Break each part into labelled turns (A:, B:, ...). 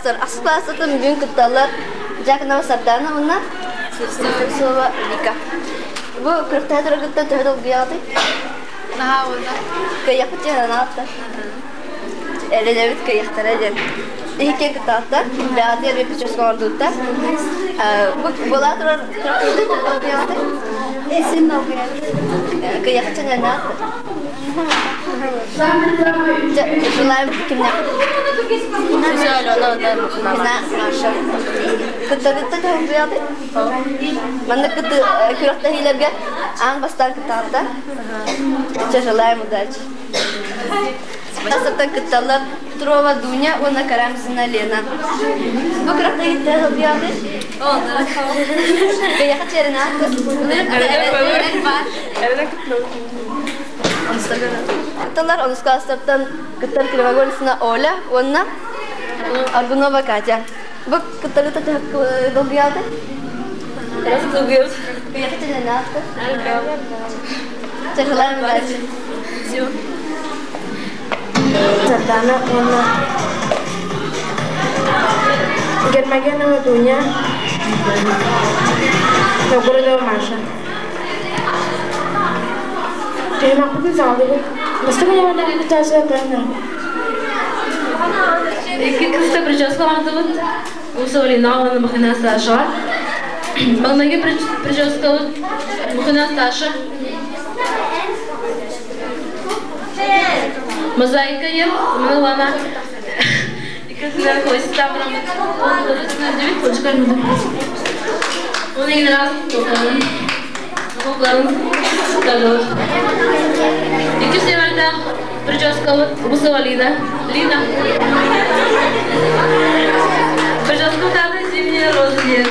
A: класстар. Ахсыс класстан бүгүн кытталлар Дьяконова Сардана уонна Слепцова Вика. Бу күрэхтэһэ тураргыттан төһө долгуйаҕытый?
B: Наһаа уонна.
A: Кыайыахпыт дьаһанааттар. Эрэнэбит кыайыахтара диэн. Иһиккэ кыттааттар, бэҕэтигэр прическа оҥордуттар. Бу буолаа турар күрэхтэһиитэ долгуйаҕытый?
B: Син долгуйабыт.
A: Кыайыахпыт дьаһанааттар. Желаем кимнээх? Маша. Кыттаргытта төһө Манна күрэхтэһиилэргэ аан бастаан кыттаҕыта. Чэ, желаем удачи. Сартан кытталлар Петрова Дуня уонна Карамзина Лена. Бу күрэхтэһииттэ сылдьыаҕытый? Кыйаха чэрин ааты. Кытталлар онус класстартан кыттар Кривогорницына Оля уонна Аргунова Катя. Бу кыттарыта долгуйааты?
C: Сардаана уонна Гермогенова Дуня, Новгородова Маша. Түһүмэхпитин саҕалыыбыт. Бастакы ньыманан ытааччылар көрөн
D: Икки кыста прическа оҥордубут. Усовалина уонна Махина Сашаҕа. Маҥнайгы прическабыт Махина Саша. Мозаика ем, мы лана. Иккисинэн хвостам быраммыт. Оны генерал тоқалын. Тоқалын сытадылар. Икки севардаах прическабыт Усова Лина. Лина. Прическа таты зимняя роза диэн.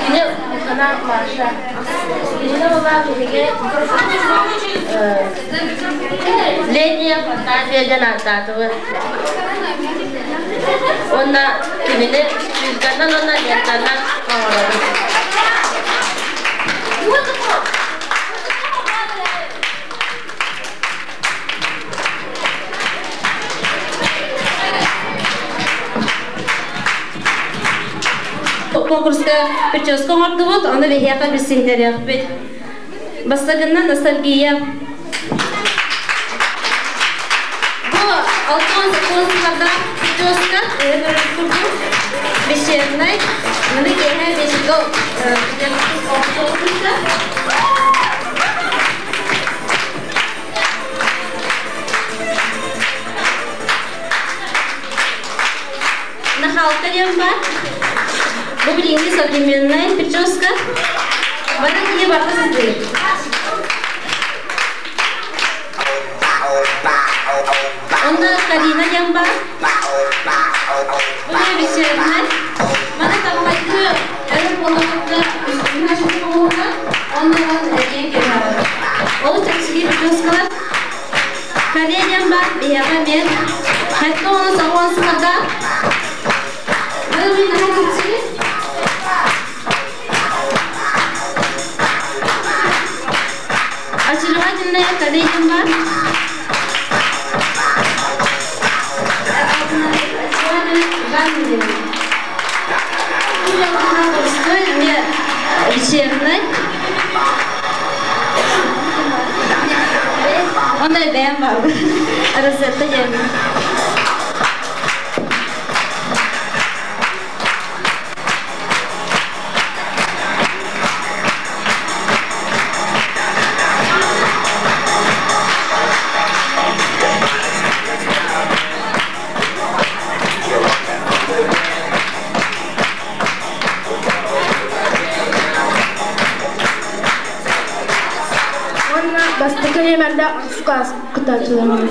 E: Кини Мухана Маша. Кини баба биһиги Летняя фантазия диэн ааттаатыбыт. Уонна кинини сүүргэннэн уонна лентанан оҥоробут.
D: Конкурска прическа оҥордубут, ону биһиэхэ билсиһиннэриэхпит. Бастакыннан ностальгия. Бу алтан сыллардаах прическа курдук бесчернай, маны киэһэ бесиго Нахалка диэн баар. Бу билиҥҥи современная прическа. Бары киһи барыта сылдьар. Онно Карина диэн баар. Бу вечернай. Маны таммайгы өрө буоллахха үстүнэ буолуоха. Онно эргиэн кэбиһэҕин. Ол чэпчэки прическалар Коллегиям бар, биһиэхэ мен хайтта оны саҕуан сыларда Мин наһаа чэпчэки. Очаровательная коллегиям бар. Вечерный. Онно бэйэм баарбын. Розетта диэммин.
C: Уонна бастакы нүөмэрдээх ахсыс кытааччыларым.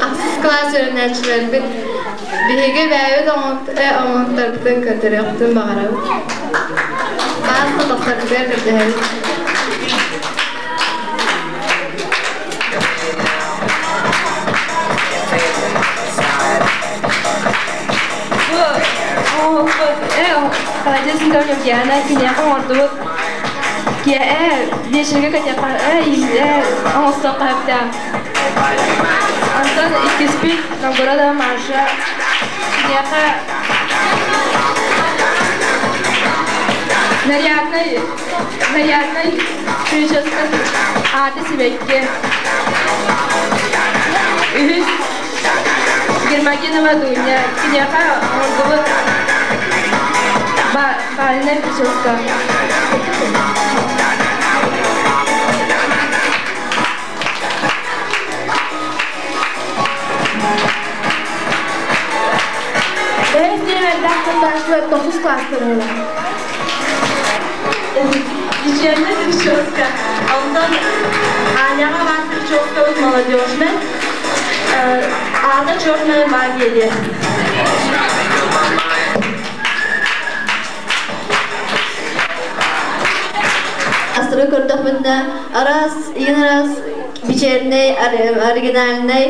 B: Ахсыс класс үөрэнээччилэрбит Биһиги бэйэбит оҥоһуктарбытын көрдөрүөхпүтүн баҕарабыт. Баас хотохторбутугар көрдөһөбүт.
C: Бу оҥоһукпут Каладьыс Диана киниэхэ оҥордубут. Киэһэ вечергэ кэтиэххэ оҥостуохха сөптөөх. Онтон иккиспит Новгородова Маша киниэхэ наряднай прическа аата сибэкки. Үһүс Гермогенова Дуня киниэхэ оҥордубут бальная прическа.
F: Бэһис нүөмэрдээх кыттааччылар тохсус класстарыгар.
E: Гигиена прическа. Онтон Аняҕа баар прическабыт молодежная. Аата черная магия диэн.
A: Астыры көрдөхпүнэ араас, иин араас бичэрнэй, оригинальнай,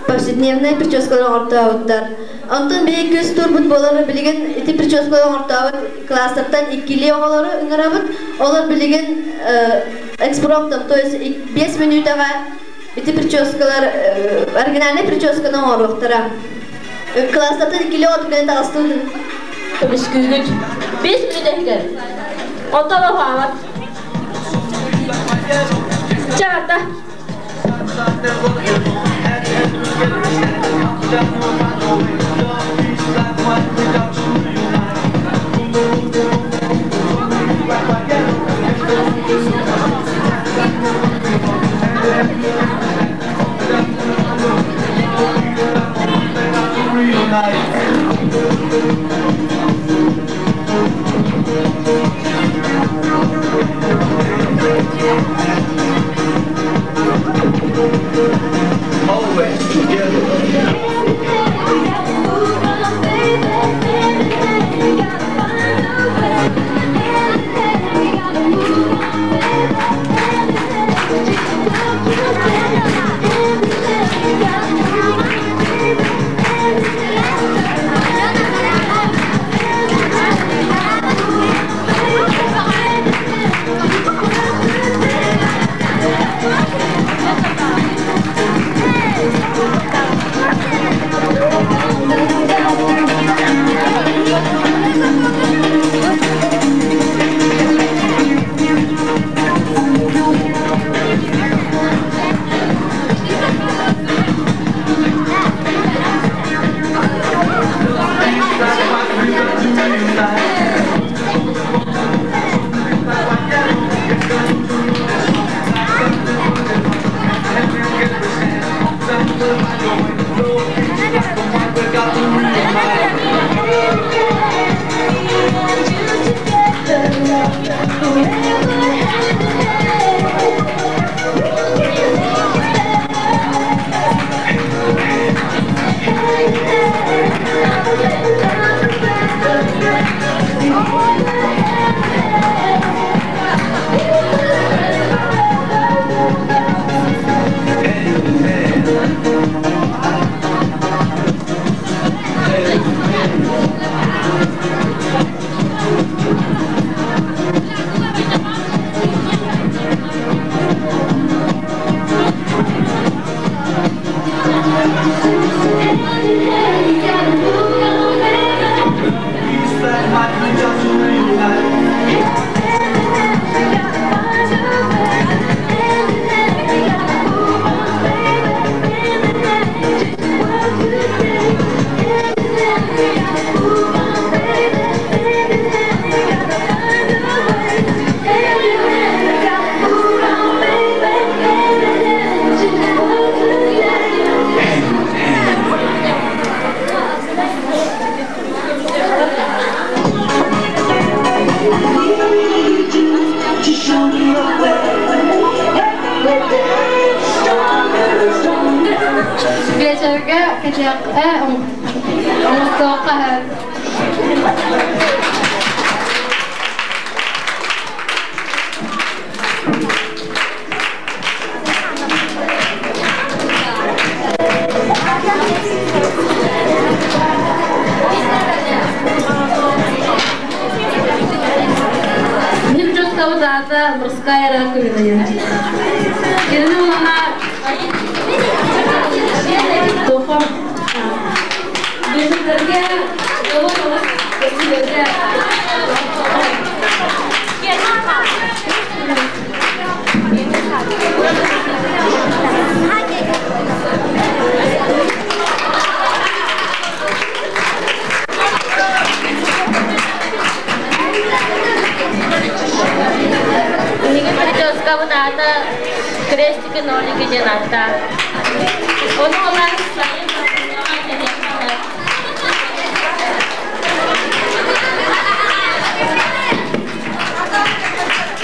A: повседневнай прическалар оҥортообуттар. Онтон биһиги күс турбут буолар билигин ити прическалар оҥортообут класстартан иккилии оҕолору ыҥырабыт. Олор билигин экспромтом, то есть 5 мүнүүтэҕэ ити прическалар оригинальнай прическаны оҥоруохтара. Класстартан иккилии оҕо түгэнэ таҕыстыбыт.
E: Көмүскүүгүт. 5 мүнүүтэ иһигэр. Онтон уһаабат. Чаата.
G: Always together.
B: Биэчэргэ кэтиэххэ Оҥостуохха сөп.
D: Биһиги дьоскабыт аата Морская раковина диэн. Кинини уонна Тоха Бэсэлэргэ тоҕо көстүүлэргэ
E: Биһиги прическабыт аата крестики нолики диэн ааттаах. Ону ылан сайын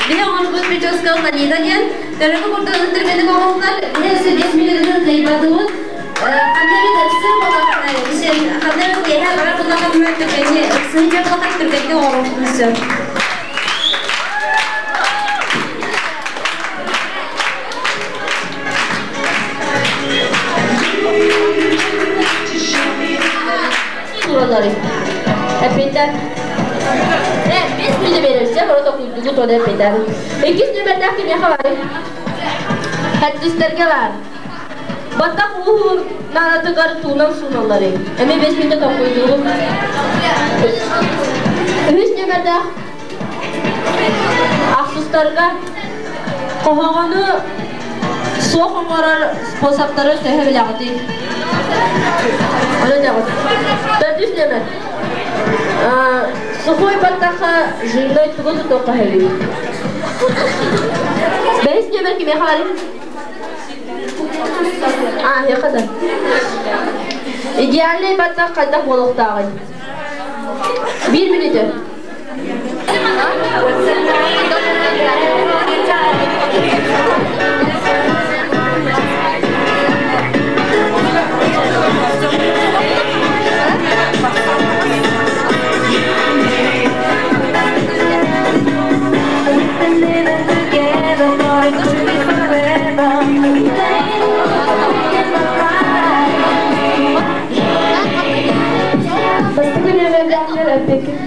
D: Биһи оҥорбут прическа Ланида диэн төрөкү курдук түргэнник оҥоһуллар. Биһи өссө 5 мүнүүтүн кыайбатыбыт. Ханна эбит ыксыр буоллаххына, ханна эбит киэһэ барар буоллаххына түргэнни ыксыһы буоллаххына түргэнник оҥоруохпутун сөп. Туралары. Эппиттэр. Бес мүнүүтэ берерсе, бары токуйдугут оны эппиттэр. Иккис нүмердээх кимиэхэ барый? Хэттистэргэ бар. Баттах ууһуур наанатыгар туунан сууналлары. Эми 5 мүнүүтэ токуйдугут. Үһүс нүмердээх ахсыстарга хоһоҕону суох оҥорор способтары төһө билэҕитий? Ону этэҕит. Төрдүс нүөмэр. Сухой баттахха жирной тугу тутуохха сөбүй? Бэһис нүөмэр кимиэхэ барый? А, эһиэхэ да. Идеальный баттах хайдах буолуохтааҕый? Биир мүнүүтэ.
F: Бастакы нүөмэрдээхтэр эппиккит.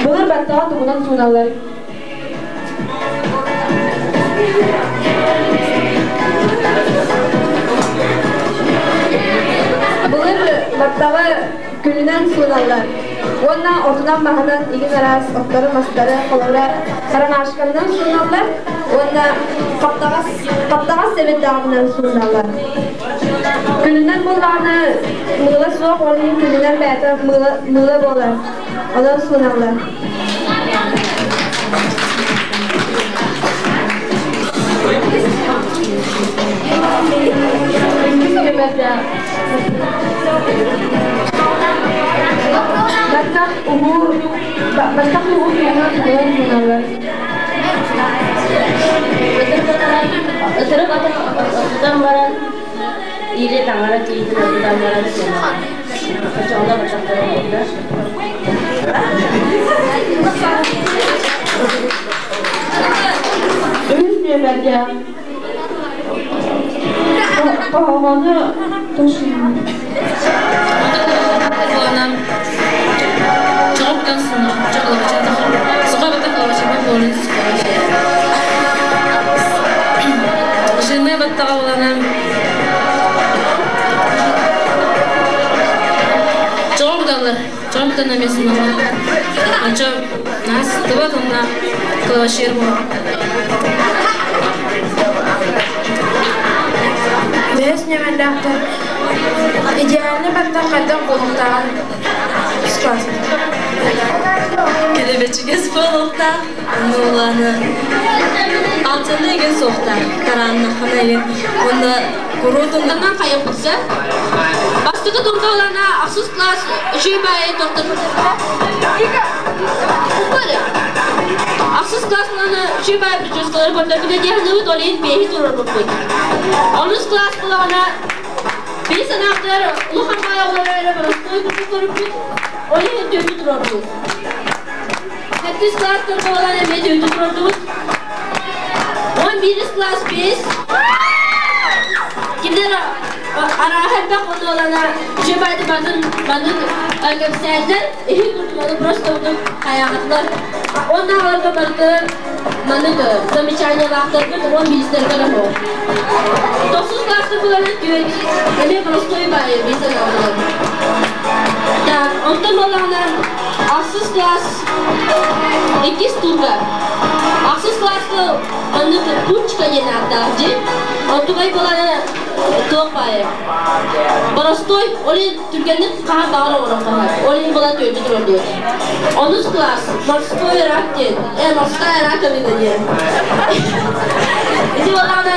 F: Былыр баттаҕа тугунан сууналлар? Былыр баттаҕы күнүнэн сууналлар уонна отунан-маһынан игин араас оттору-мастары, холобура, ромашканнан сууналлар уонна хаптаҕас, хаптаҕас сэбирдэҕинэн сууналлар. Күнүнэн буоллаҕына мыыла суох, ол иһин күнүнэн бэйэтэ мыыла, мыыла буолар. Онон сууналлар. Иккис нүөмэрдээх Баттах уһуур, баттах уһуур туһунан туһунан суруналлар.
E: Ытырык ытан баран, ири таҥара тиийдин ытан баран очоҕуна бачахтара буолда.
F: Үһүс нүөмэрдээх Хоһоҕону
G: Жирная баттаҕа буланан чоҕор куталлар. Чоҕор кутан эмиэ сыналлар. Ончо наһаа сыстыбат уонна клавашир буолар.
C: Бэһис нүөмэрдээхтэр идеальный баттах хайдах буолуохтааҕын
G: Кэлэбэчигэс буолуохтаах, оннулааны алтынны эгин суохтаах, тарааннаххына эгин уонна куруутун
D: Онон хайыппытса. Бастакы турга улана ахсыс класс үчүгэй баайы тохтор. Ахсыс класс улана үчүгэй баайы прическалары көрдөрбүтэ диэхныбыт, ол иһин биэһи туруорбуппут. Онус класс булаҕына Биир санаабытыгар улахан баай оҕолоро эрэ боростуой курдук көрүппүт, ол иһин түөртү туруордубут. Сэттис кылаастар буолан эмиэ түөртү туруордубут. 11 класс 5. Кинилэр арааһа элбэх онуолана үчүгэй батын маннык кэпсээннэр иһин курдук просто курдук хайаҕатылар. Уонна аҕаларга барытыгар маннык замечаниелаахтарбыт 11-лэргэ да Тохсус класста буларын түөрт эмиэ простой баайы биир санаабытынан. Так, онтон буоллаҕына ахсыс класс иккис турга. Ахсыс класска маннык кучка диэн ааттаах дьиэ. Онтукай буолана туох баайы. Боростой, ол иһин түргэнник хаһан баҕар оҥорон хаһар. Ол иһин буолан түөртү турар диэн. Онус класс морской рак диэн. Морская раковина диэн. Ити буоллаҕына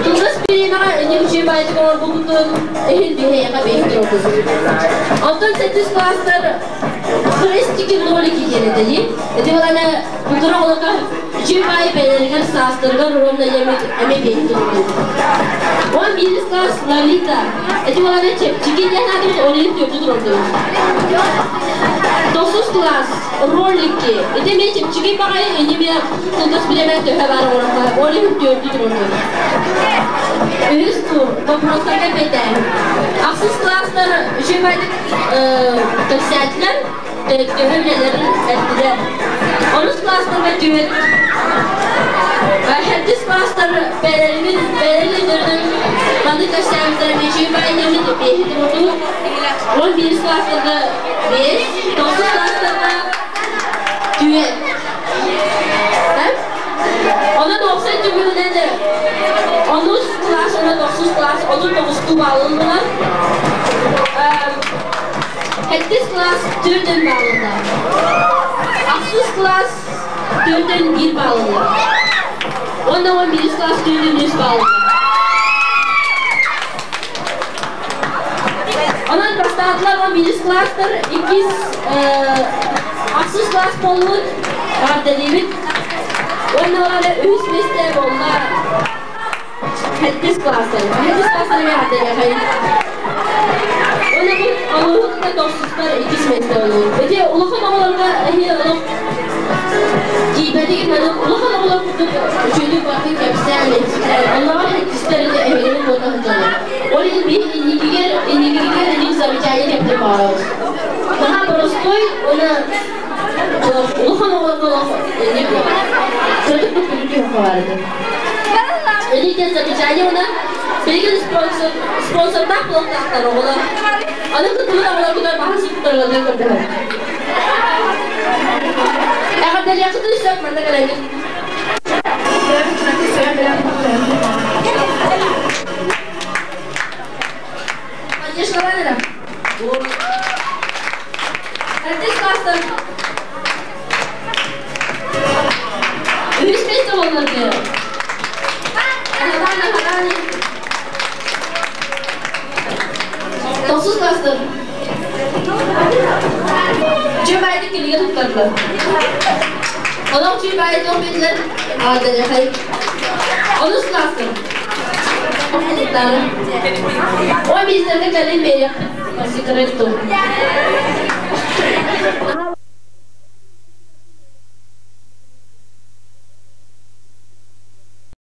D: кылгас бириэмэҕэ инник үчүгэй баайдык оҥорбуккутун иһин биһиэхэ бэйэ турбут. Онтон сэттис класстар христики нолики диэн этэ дии. Ити буоллаҕына кутура оҕолорго үчүгэй баайы бэйэлэригэр саастарыгар уонна эмиэ биэһи турбут. 11 класс Лолита. Ити буоллаҕына чэпчэки диэн аатыбыт ол иһин түөртү турордубут. Тохсус класс ролики. Ити эмиэ чэпчэки баҕайы инимиэ кылгас бириэмэ төһө баар оҥороххо ол иһин түөртү турордубут. Үһүс тур вопростарга эппиэтээһин. Ахсыс класстар үчүгэй кэпсээтилэр, төһө үлэлэрин эттилэр. Онус класстарга түөрт Сэттис класстар бэйэлэрин бэйэлэрин өйдөрүнэн маннык кэпсээбиттэрэ үчүгэй баайдаммыт биэһи турурдубут. 11 класстарга биэс, тохсус класстарга түөрт. Онон уопсай түмүгүнэн онус класс уонна тохсус класс 39 баалыллылар. Сэттис класс төрдөн баалылла. Ахсыс класс төрдөн биир баалылла. Уонна 11 класс төрдөн үс баалылла. Онон бастаатылар 11 класстар иккис ахсыс класс буоллубут, эҕэрдэлиибит. Уонна олары үһүс миэстэ буолла сэттис класстар. Сэттис класстар эмиэ эҕэрдэлиэхэйин. Уонна бу олуһу тохсустар иккис миэстэ буоллубут. Ити улахан оҕолорго эһи олох тиийбэтигин маннык улахан оҕолор курдук үчүгэйдик барытын кэпсээн оннооҕор сэттистэр ити эһигини буота сылдьаллар. Ол иһин биһи инникигэр инникигэр инник замечание кэптин баҕарабыт. Наһаа боростуой уонна улахан оҕолорго олох инник кыратык күлүк түһүөххэ баар этэ. Инниктэн замечание уонна билигин спонсор спонсордаах буолуохтаахтар оҕолор. Аны кыттыбыт оҕолоргутугар баһа суттарыларга көрдөһөр. Эҕэрдэлиэххитин сөп манна кэлэҥҥит. Поддержкалан эрэ. Сэттис класстан үһүс миэстэ буоллар диye. Аһатаан, аһатаан. Тохсус класстан. Чүмайды кинигэ туттардылар. Онон чүмайды тоқ бердилер. Аадалехай. Онус класстан. Ой, министрге кэлин биэриэхпит. Секретту.